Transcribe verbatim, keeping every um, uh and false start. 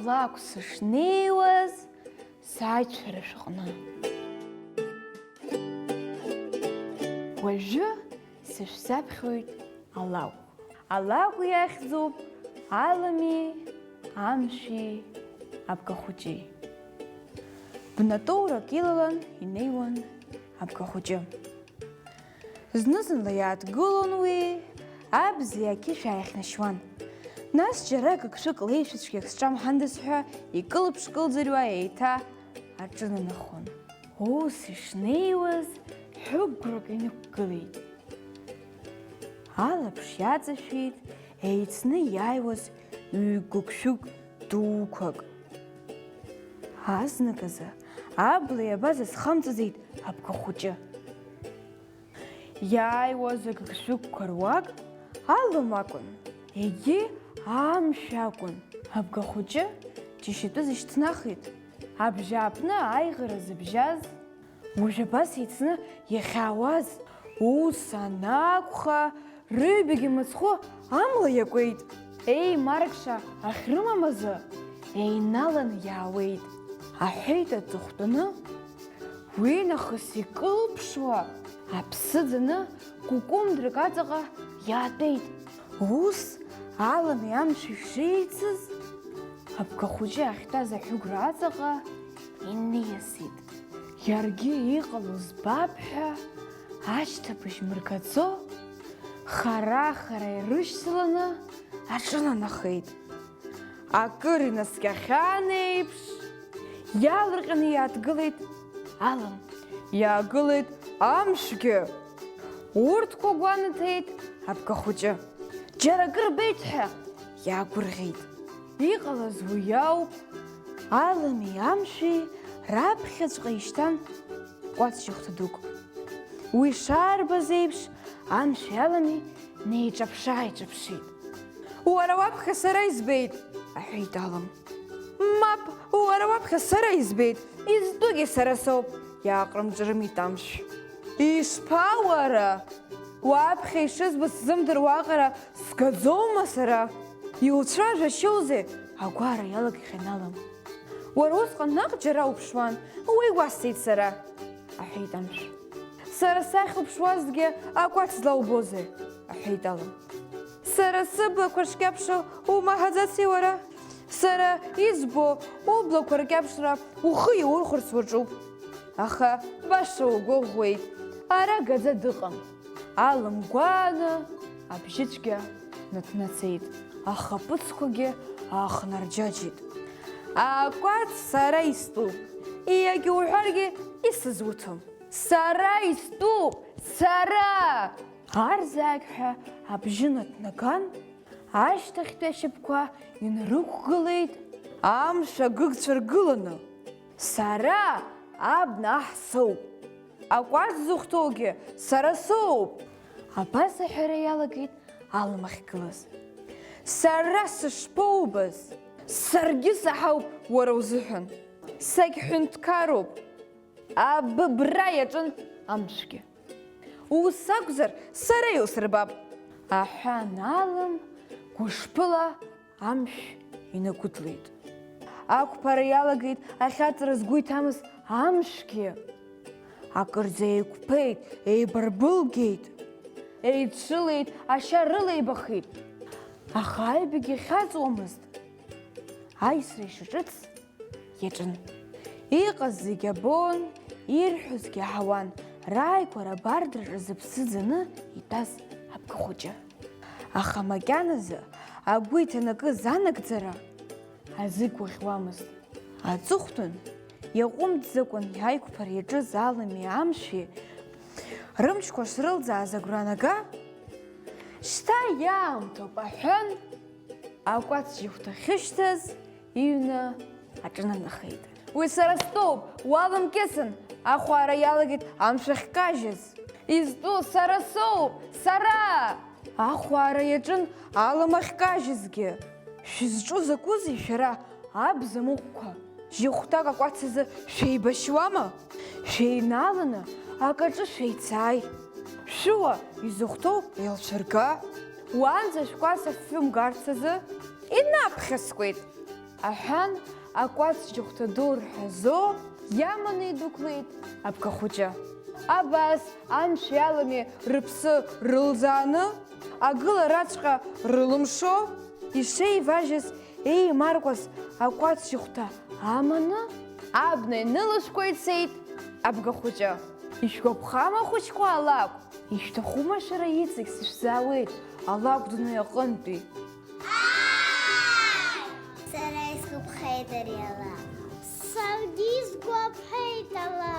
Алакә сышнеиуаз, сааит шәара шәҟны. Уажәы сышәзаԥхьоит алакә. Алакә иахьӡуп алыми, амшәи, абгахәыҷи. Бнатоурак илалан инеиуан абгахәыҷы. Зны-зынла иааҭгылон уи, абзеи ақьышәи ааихьнашьуан. Нас џьара гыгшәык леишәацәгьак сҿамҳәандаз ҳәа икылԥш-кылӡырҩуа еиҭа аҿынанахон. Ус ишнеиуаз, ҳәыгәрак инықәгылеит. Алаԥш иаҵашәеит еицны иааиуаз ҩ-гыгшәык дуқәак. Азныказы абла иабаз азхамҵаӡеит абгахәыҷы. Иааиуаз агыгшәыгқәа руак алым акәын, егьи амшә акәын. Абгахәыҷы џьашьатәыс ишьҭнахит. Абжьааԥны аиӷара зыбжьаз, уажә абас еицны иахьаауаз. Ус анакәха, рыҩбагьы мыцхәы амла иакуеит. Еимаркша ахьрымам азы еиналаны иаауеит, аҳәеит аҵыхәтәаны. Уи нахыс икылԥшуа аԥсы ӡаны кәыкәымдрак аҵаҟа иаатәеит. Ус алыми амшәи шеицыз, абгахәыҷы ахьтәаз аҳәыгәра аҵаҟа иниасит. Иаргьы иҟало збап ҳәа, ашьҭыбжь мыргаӡо, хара-хара ирышьҭаланы аҿынанахеит. Акыр инаскьахьан еиԥш, иаалырҟьаны иааҭгылеит алым. Иаагылеит амшәгьы. Урҭқәа гәанаҭеит абгахәыҷы. Џьара акыр беит ҳәа иаагәырӷьеит. Иҟалаз уи ауп. Алыми амшәи раԥхьаҵәҟьа ишьҭан кәацшьахәҭа дук. Уи шаарбаз еиԥш, амшәи алыми неиҿаԥшы-ааиҿаԥшит. Уара уаԥхьа сара избеит, аҳәеит алым. Мап, уара уаԥхьа сара избеит, изтәугьы сара соуп, иааҟрымҿрымит амшә. Ишԥа уара? Уаԥхьа ишызбо сзымдыруа аҟара сгаӡоума сара? Иуцәажәашьоузеи? Агәара иалагахьан алым. Уара усҟан наҟ џьара уԥшуан, уи уасҭеит сара, аҳәеит амшә. Сара сахь уԥшуазҭгьы акәац злаубозеи? Аҳәеит алым. Сара сыблақәа шкьаԥшо умаҳаӡаци уара? Сара избо, ублақәа ркьаԥшра ухы иаурхәарц уаҿуп. Аха баша угәыӷуеит, ара гаӡа дыҟам. Алым гәааны абжьыцәгьа наҭнацеит, ахаԥыцқәагьы аахнарџьаџьит. Акәац сара истәуп, иагьа уҳәаргьы исызуҭом. Сара истәуп, сара! Арзаак ҳәа абжьы наҭнаган, ашьҭахьтәи ашьапқәа инарықәгылеит амшә агыгцәа ргыланы. Сара абна аҳ соуп. Акәац зыхәҭоугьы сара соуп. Абас аҳәара иалагеит алым ахьгылаз. Сара сышԥоубаз? Саргьы саҳауп уара узыҳәан. Сагьҳәынҭқаруп. Абыбра иаҿын амшәгьы. Ус акәзар, сара иусырбап, аҳәан алым гәышԥыла амшә инагәыдлеит. Ақәԥара иалагеит ахьаҵра згәы иҭамыз амшәгьы. Акырӡа еиқәԥеит, еибарбылгеит. Еидшылеит, ашьа рылеибахит. Аха аҩбагьы хьаҵуамызт. Аисра ишаҿыц иаҿын. Иҟаз зегь абон, ирҳәозгьы аҳауан, рааигәара абардараҿы зыԥсы ӡаны итәаз абгахәыҷы. Аха макьаназы агәы иҭанакыз анагӡара азы игәаӷьуамызт. Аҵыхәтәан, иаҟәымҵӡакәан аиқәԥара иаҿыз алыми амшәи рымчқәа шрылӡааз агәра анага, шьҭа иаамҭоуп аҳәан, акәац жьыхәҭа ахьышьҭаз иҩны аҿынанахеит. Уи сара стәоуп, уалымкьысын, ахәаара иалагеит амшә ахькажьыз. Изтәу сара соуп, сара! Ахәаара иаҿын алым ахькажьызгьы. Шәызҿу закәызеи шәара, абзамыҟәқәа? Жьыхәҭак акәац азы шәеибашьуама? Шәеинааланы акаҿы шәеицааи. Шәыуа изыхәҭоу еилшәырга. Уаанӡа шәкәац афҩы мгарц азы инаԥхьаскуеит. аҳәан, акәац џьыхәҭа ду рҳәазо иаманы идәықәлеит абгахәыҷы. Абас амшә иалами рыԥсы рылӡааны, агылараҵәҟьа рылымшо, ишеиважьыз еимаркуаз акәац џьыхәҭа аманы, абна инылашәкәа ицеит абгахәыҷы. Ишәгәаԥхама, ахәыҷқәа, алакә? Ишәҭахума шәара иҵегь сышәзаауеит алакә дунеи аҟынтәи? Сара исгәаԥхеит ари ала. Саргьы исгәаԥхеит ала.